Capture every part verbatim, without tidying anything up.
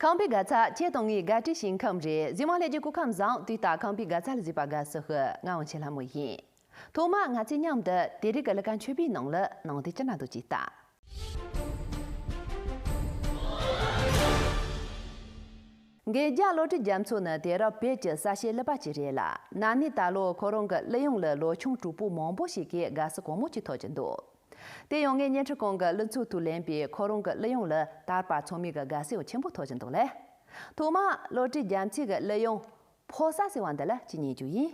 ཁམས་པའི་དགའ་ཚལ་ཁྱེད་དང་ངའི་དགའ་སྤྲོའི་ཞིང་ཁམས་རེད། གཟིགས་མོ་ལྷན་རྒྱས་སྐུ་ཁམས་བཟང་། དུས་ལྟར་ཁམས་པའི་དགའ་ཚལ་ལ་གཟིགས་པ་དགའ་བསུ་ཞུ། ང་དབང་ཆེན་ལྷ་མོ་ཡིན། ཐོག་མར་ང་ཚོས་མཉམ་དུ་དེ་རིང་གི་ཀླུ་མཁར་མཆོད་པའི་ནང་ལ་ནང་དོན་ཅི་འདྲ་འདུག་ཅིག་ལྟ། འགན་རྒྱལ་བློ་གྲོས་རྒྱ་མཚོ་ནི་དུས་རབས་བོད་ཀྱི་གསལ་བྱེད་གླུ་པ་ཅིག་རེད་ལ། ན་ནིང་ད་ལོ་ཁོ་རང་གི་གླུ་དབྱངས་ལ་ལོ་ཆུང་གྲོགས་པོ་མང་པོ་ཞིག་གིས་དགའ་བསུ་གང་མང་ཅིག་ཐོབ་ཀྱི་འདུག་དེ་ཡང་ངས་བརྙན་འཕྲིན་ཁང་གི་གླུ་ཚོགས་དང་ལེན་པས་ཁོ་རང་གི་གླུ་དབྱངས་ལ་དར་བར་ཚང་མས་ཀྱི་དགའ་བསུ་ཡང་ཆེན་པོ་ཐོབ་ཀྱི་འདུག་ལ། ཐོག་མར་བློ་གྲོས་རྒྱ་མཚོའི་གི་གླུ་དབྱངས་ཕོ་གསར་ཟེར་བ་འདི་ལ་ཅིག་ཉན་རྒྱུ་ཡིན།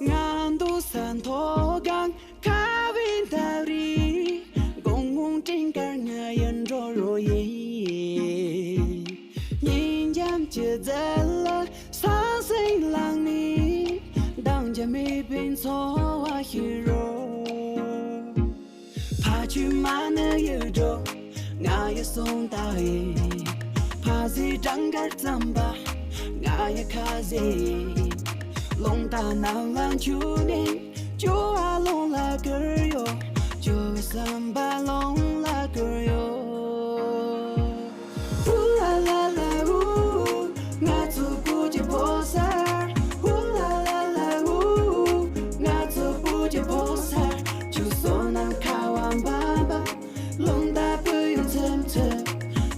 ང་འདུག་ས་མཐོ་སྒང་ཁ་བའི་འདབས་རི། དགོང་དགོང་སྤྲིན་དཀར་ང་ཡི་འགྲོ་རོགས་ཡིན། ཉིན་འགྱམ་གྱི་རྫ་ལ་ས་སྲིན་ལངས་ནས། འདང་རྒྱག་མེད་པའི་འཚོ་བ་ཤི་རོ། ཕ་ཆུ་མ་ནི་ཡུལ་འགྲོ། ང་ཡི་སོང་ད་ཡིན། ཕ་ཟི་གྲང་དཀར་རྩམ་པ། ང་ཡི་ཁ་ཟས། རླུང་རྟ་ནང་ལ་འཁྱུག་ནས། ཅོ་བ་རླུང་ལ་བསྐུར་ཡོད། ཅོ་བའི་བསམ་པ་རླུང་ལ་བསྐུར་ཡོད། ཧུ་ལ་ལ་ལ་ཧུ། ང་ཚོ་བོད་ཀྱི་ཕོ་གསར། ཧུ་ལ་ལ་ལ་ཧུ། ང་ཚོ་བོད་ཀྱི་ཕོ་གསར། ཆུ་སོ་ནམ་ཁ་བ་འབབ་འབབ། རླུང་རྟ་སྤོས་ཡོད་འཚུབ་འཚུབ།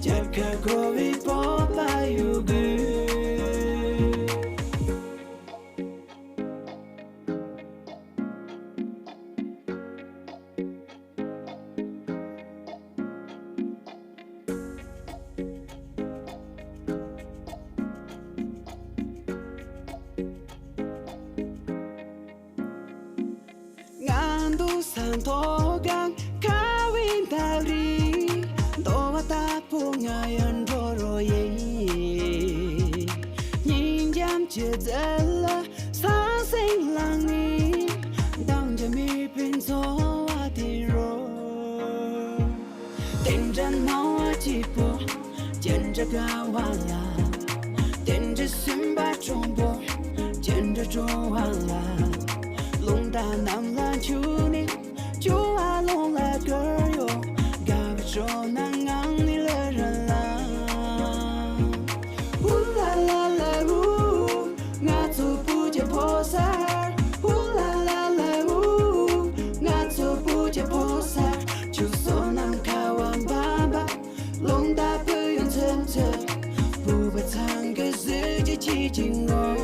རྒྱལ་ཁ་བསྐོར་བའི་སྤོབས་པ་ཡོད་དགོས། ང་འདུག་ས་མཐོ་སྒང་ཁ་བའི་འདབས་རི། འདོ་བ་ལྟ་བུ་ང་ཡང་འགྲོ་རོགས་ཡིན། ཉིན་འགྱམ་གྱི་རྫ་ལ་ས་སྲིན་ལངས་ནས། འདང་རྒྱག་མེད་པའི་འཚོ་བ་དེ་རོ། དེ་འདྲ་སྣང་བ་སྐྱིད་པོ། དེ་འདྲ་དགའ་བ་ལ། དེ་འདྲ་སེམས་པ་དྲང་པོ། དེ་འདྲ་སྤྲོ་བ་ལ། རླུང་རྟ་གནམ་ལ་འཁྱུག་ནས། ཅོ་བ་རླུང་ལ་བསྐུར་ཡོད། དགའ་བའི་སྤྲོ་སྣང་ངང་ནས་ལྷོད་རན་ལ། ཧུ་ལ་ལ་ལ་ཧུ། ང་ཚོ་བོད་ཀྱི་ཕོ་གསར། ཧུ་ལ་ལ་ལ་ཧུ། ང་ཚོ་བོད་ཀྱི་ཕོ་གསར། ཆུ་སོ་ནམ་ཁ་བ་འབབ་འབབ། རླུང་རྟ་སྤོས་ཡོད་འཚུབ་འཚུབ། བོད་པ་ཚང་གི་གཟི་བརྗིད་ཆེ་ཆེ་ངོ་།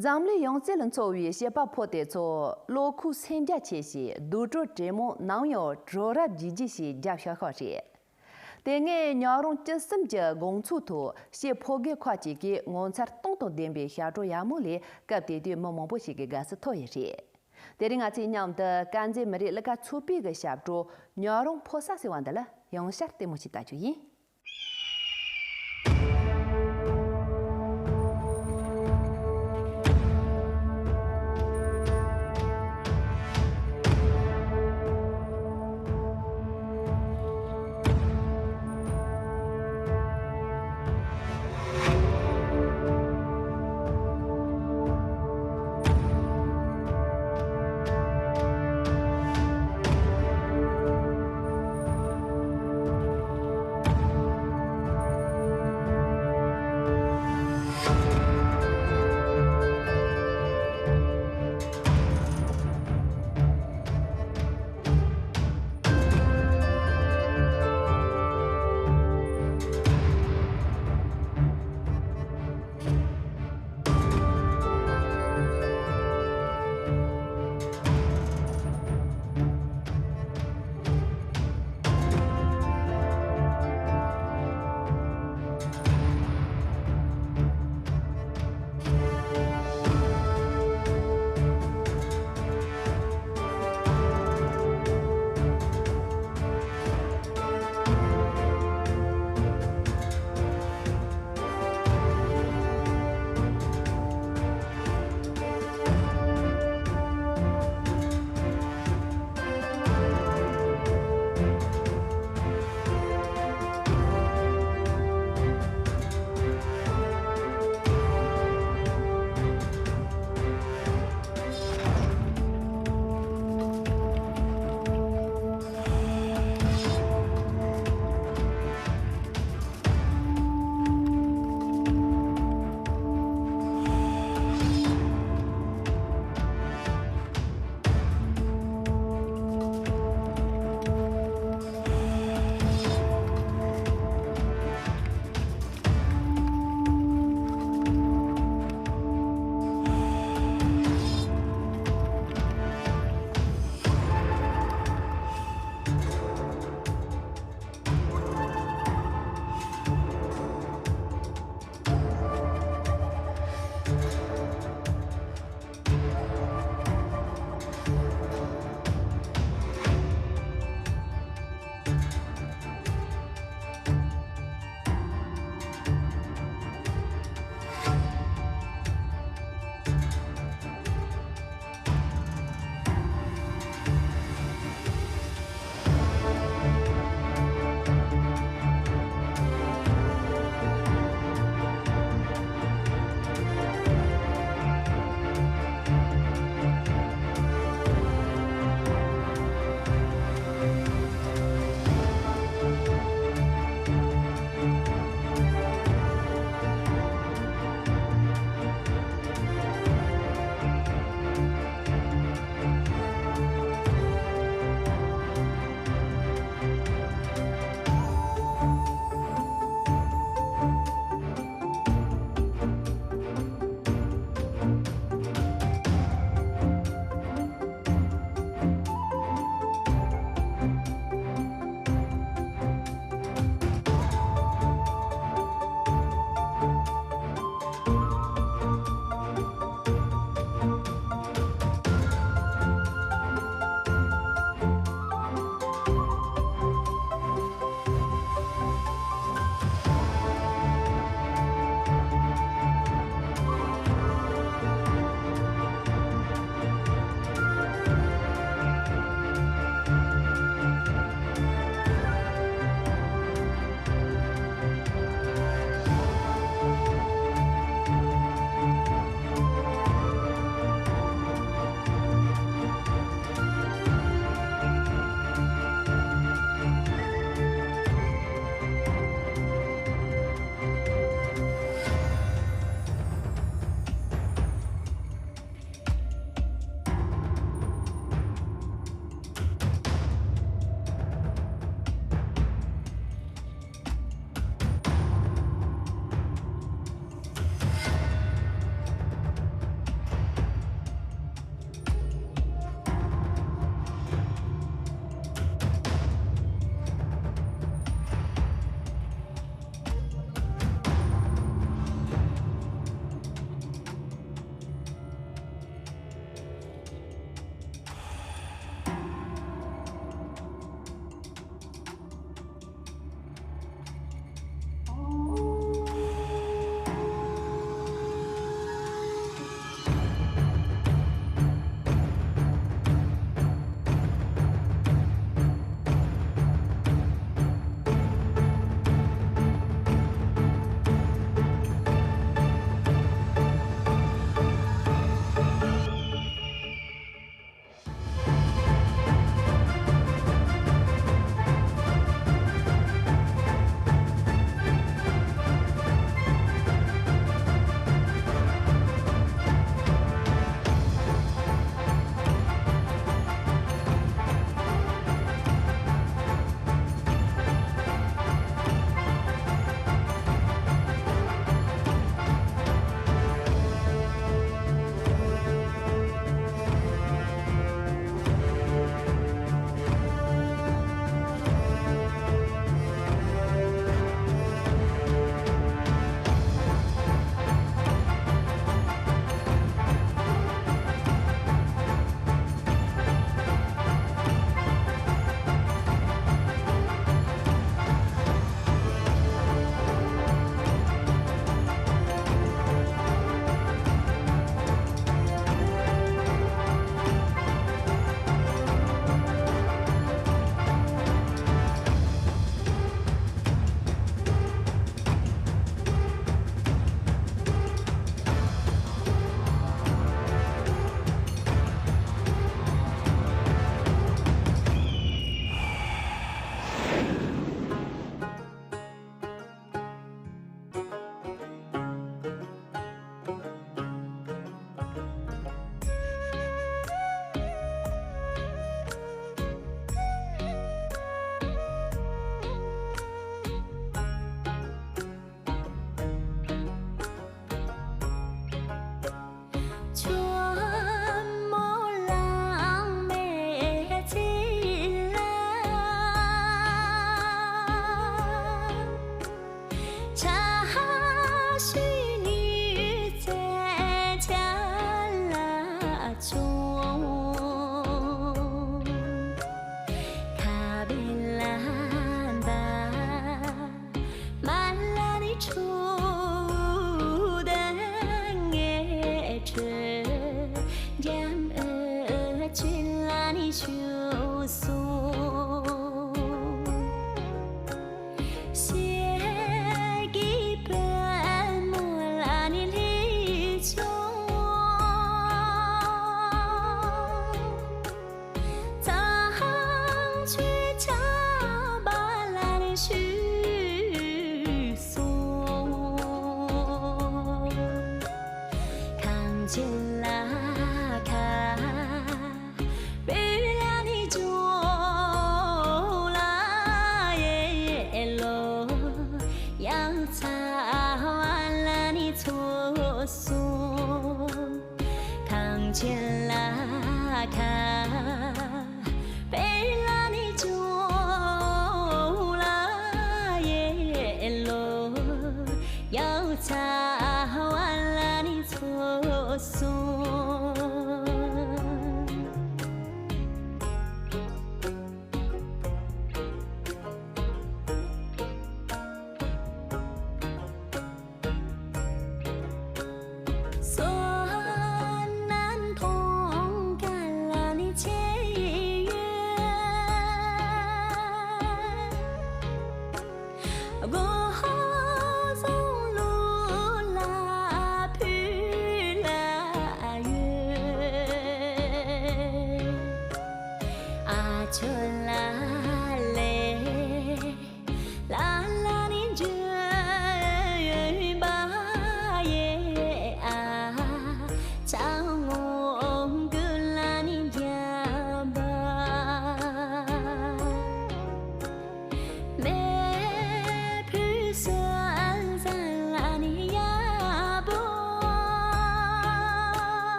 འཛམ་གླིང་ཡང་རྩེ་ལ་འཚོ་བའི་བྱིས་པ་ཕོ་དེ་ཚོ་བློ་ཁོག་སེམས་རྒྱ་ཆེ་ཞིང་དུར་ཁྲོད་དྲེད་མོང་ནམ་ཡང་བྲོ་རབ་རྒྱས་རྒྱས་ཤིག་རྒྱབ་ཤག་ཤག་རེད། དེ་སྔའི་ཉག་རོང་བཅུ་གསུམ་གྱི་དགོང་ཚོགས་ཐོག་བྱིས་ཕོ་རྒས་ཁག་ཅིག་གིས་ངོ་མཚར་སྟོང་དང་ལྡན་པའི་ཞབས་བྲོ་ཡག་མོ་ལས་སྐབས་དེ་དུས་མི་མང་པོ་ཞིག་གི་དགའ་བསུ་ཐོབ་ཡོད་རེད། དེ་རིང་ང་ཚོས་མཉམ་དུ་དཀར་མཛེས་མི་རིགས་གླུ་གར་ཚོགས་པའི་གི་ཞབས་བྲོ་ཉག་རོང་ཕོ་གསར་ཟེར་བ་འདི་ལ་ཡང་བསྐྱར་ལྟད་མོ་ཞིག་ལྟ་རྒྱུ་ཡིན།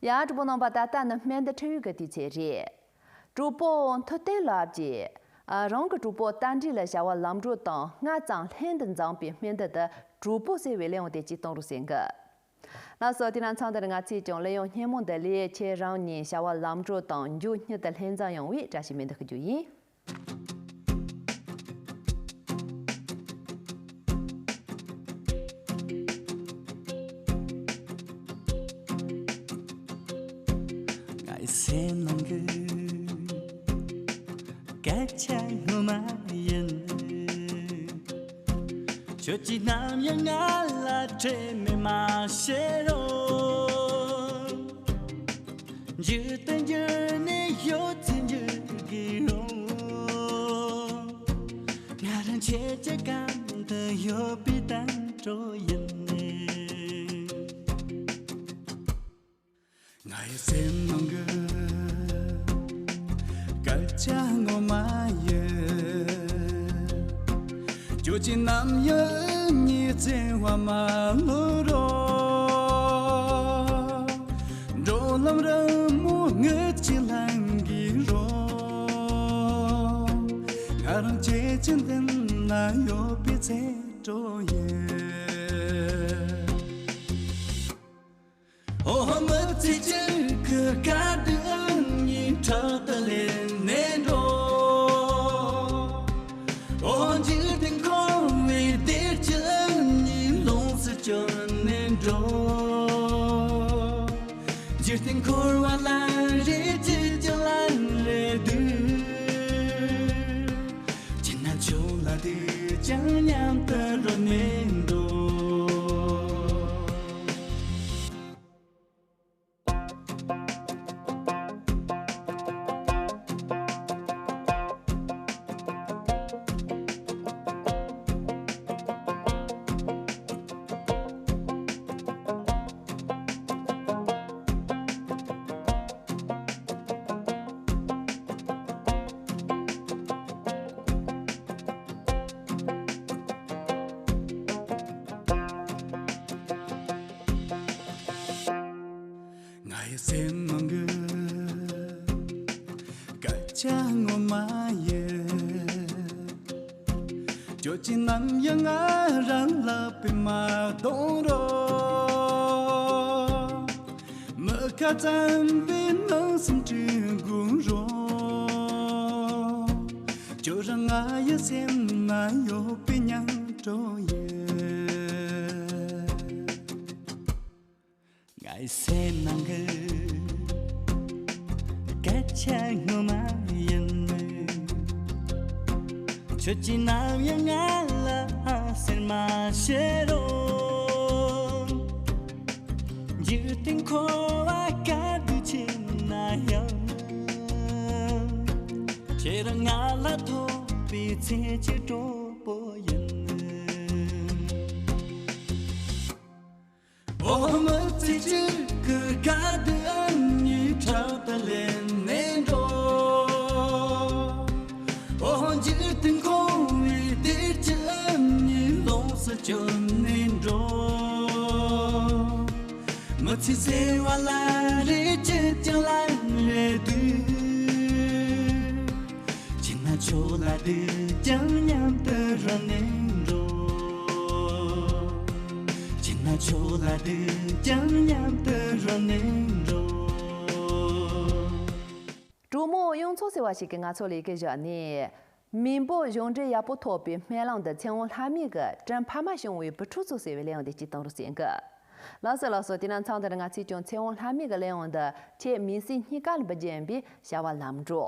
ཡ། གྲོགས་པོ་རྣམ་པ། ད་ལྟ་ནི་སྨན་བདག་ཁྲིན་ཡུས་ཀྱི་དུས་ཚོད་རེད། གྲོགས་པོ་མཐུ་བསྟན་ལགས་ཀྱིས། ཨ། རང་གི་གྲོགས་པོ་རྟ་མགྲིན་ལ་བྱ་བ་ལམ་འགྲོ་དང་སྔ་ཙམ་ལྷན་དུ་འཛོམས་པའི་སྨན་བདག་དེ་གྲོགས་པོ་ཟེར་བའི་གླུ་དབྱངས་དེ་ཅིག་གཏོང་རོགས་ཟེར་གི། ལགས་སོ། དེ་ནང་ཚང་འདིར་ང་ཚོས་ཀྱང་གླུ་དབྱངས་སྙན་མོ་འདི་ལས་ཁྱེད་རང་གཉིས་བྱ་བ་ལམ་འགྲོ་དང་མགྱོགས་མྱུར་དུ་ལྷན་འཛོམས་ཡོང་བའི་བཀྲ་ཤིས་སྨོན་འདུན་ཞུ་རྒྱུ་ཡིན། ངའི་སེམས་ནང་གི་སྐད་ཆ་ངོ་མ་ཡིན། ཁྱོད་ཀྱིས་ནམ་ཡང་ང་ལ་ཁྲེལ་མེད་མ་བྱེད་རོགས། འགྱུར་དང་འགྱུར་ནས་ཡོད་ཚད་འགྱུར་དགོས་རུང་། ང་རང་ཁྱེད་ཀྱི་གམ་དུ་ཡོད་པའི་དམ་བགྲོད་ཡིན། ངའི་སེམས་ནང་གི་སྐད་ཆ་ངོ་མ་ཡིན། ཁྱོད་ཀྱིས་ནམ་ཡང་ངའི་བརྩེ་བ་མ་བསླུ་རོགས། འགྲོ་ལམ་རིང་མོ་ངེད་ཀྱིས་ལེན་དགོས་རོགས། ང་རང་ཁྱེད་ཀྱི་མདུན་ན་ཡོད་པའི་ཚེ་སྒྲོན་ཡིན། ཨོ། མི་ཚེ་གཅིག་གི་དཀའ་སྡུག་གཉིས་ཕྲག་ཏུ་ལེན་ནས་འགྲོ། ཨོ། འཇིག་རྟེན་འཁོར་བའི་བདེ་སྐྱིད་གཉིས་ལོངས་སུ་སྤྱོད་ནས་འགྲོ། འཇིག་རྟེན་འཁོར་བ་ལ་རེ་གཅིག་ཀྱང་ལ་རེ་སྡུག་ཅི་ན་ཆོ་ལ་དུས་ཀྱང་མཉམ་དུ་རོལ་ནས་འགྲོ། ངའི་སེམས་ནང་གི་སྐད་ཆ་ངོ་མ་ཡིན། ཁྱོད་ཀྱིས་ནམ་ཡང་ང་རང་ལ་དཔེ་མ་གཏོང་རོགས། མི་ཁ་ཙམ་པའི་ནང་སེམས་སྤྲུལ་དགོས་རོགས། ཁྱོད་རང་ང་ཡི་སེམས་ན་ཡོད་པའི་མཉམ་སྤྲོ་ཡིན། ངའི་སེམས་ནང་གི་སྐད་ཆ་ངོ་མ་ཡིན། ཁྱོད་ཀྱིས་ནམ་ཡང་ང་ལ་ཟེར་མ་ཤེས་རོགས། འཇིག་རྟེན་འཁོར་བ་དཀའ་སྡུག་ཆེ་ན་ཡང་། ཁྱེད་རང་ང་ལ་ཐོབ་པའི་ཚེ་གཅིག་གྲོགས་པོ་ཡིན། འོ་མི་ཚེ་གཅིག་གི་དཀའ་སྡུག་ཨ་ནི་ཕྲག་ཏུ་ལེན་ནས་འགྲོ། འོ་འཇིག་རྟེན་འཁོར་བའི་སྡེར་གྱི་ཨ་ནི་ལོངས་སུ་སྤྱོད་ནས་འགྲོ། མི་ཚེ་ཟེར་བ་ལ་རེ་ཅི་ཀྱང་ལ་རེ་དུས། ཁྱེད་ན་ཆོ་ལ་དུས་ཀྱང་མཉམ་དུ་རོལ་ནས་འགྲོ། ཁྱེད་ན་ཆོ་ལ་དུས་ཀྱང་མཉམ་དུ་རོལ་ནས་འགྲོ། གྲོགས་མོ་གཡུ་མཚོ་ཟེར་བ་ཞིག་གིས་ང་ཚོ་ལ་ཡི་གེ་བཞག་ནས། མེས་པོ་གཞུང་འབྲེལ་ཡག་པོ་ཐོབ་པའི་སྨོན་ལམ་འདི་ཚེ་དབང་ལྷ་མོ་གི་དྲིན་ཕ་མ་བྱུང་བའི་བུ་ཕྲུག་ཚོ་ཟེར་བའི་གླེང་བ་འདི་སྤྱིར་བཏང་རུ་གསན་གི། ལགས་སོ་ལགས་སོ། དེ་ན་མཚམས་འདིར་ང་ཚོས་ཀྱང་ཚེ་དབང་ལྷ་མོ་གི་གླེང་བ་འདི་ཁྱེད་མི་སེར་གཉིས་ཀ་ལ་འབུལ་རྒྱུ་ཡིན་པས་བྱ་བ་ལམ་འགྲོ།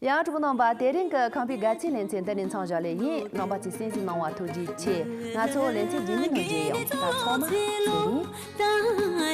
ཡང་གྲོགས་རྣམ་པ། དེ་རིང་གི་ཁམས་པའི་དགའ་ཚལ་ལེ་ཚན་འདི་ནས་མཚམས་བཞག་ལེ་ཡིན། རྣམ་པ་ཚོས་གསན་གཟིགས་གནང་བ་ཐུགས་རྗེ་ཆེ། ང་ཚོ་ལེ་ཚན་རྗེས་མའི་ནང་མཇལ་ཡོང་། ད་ཚང་མ་ཚེ་རིང་།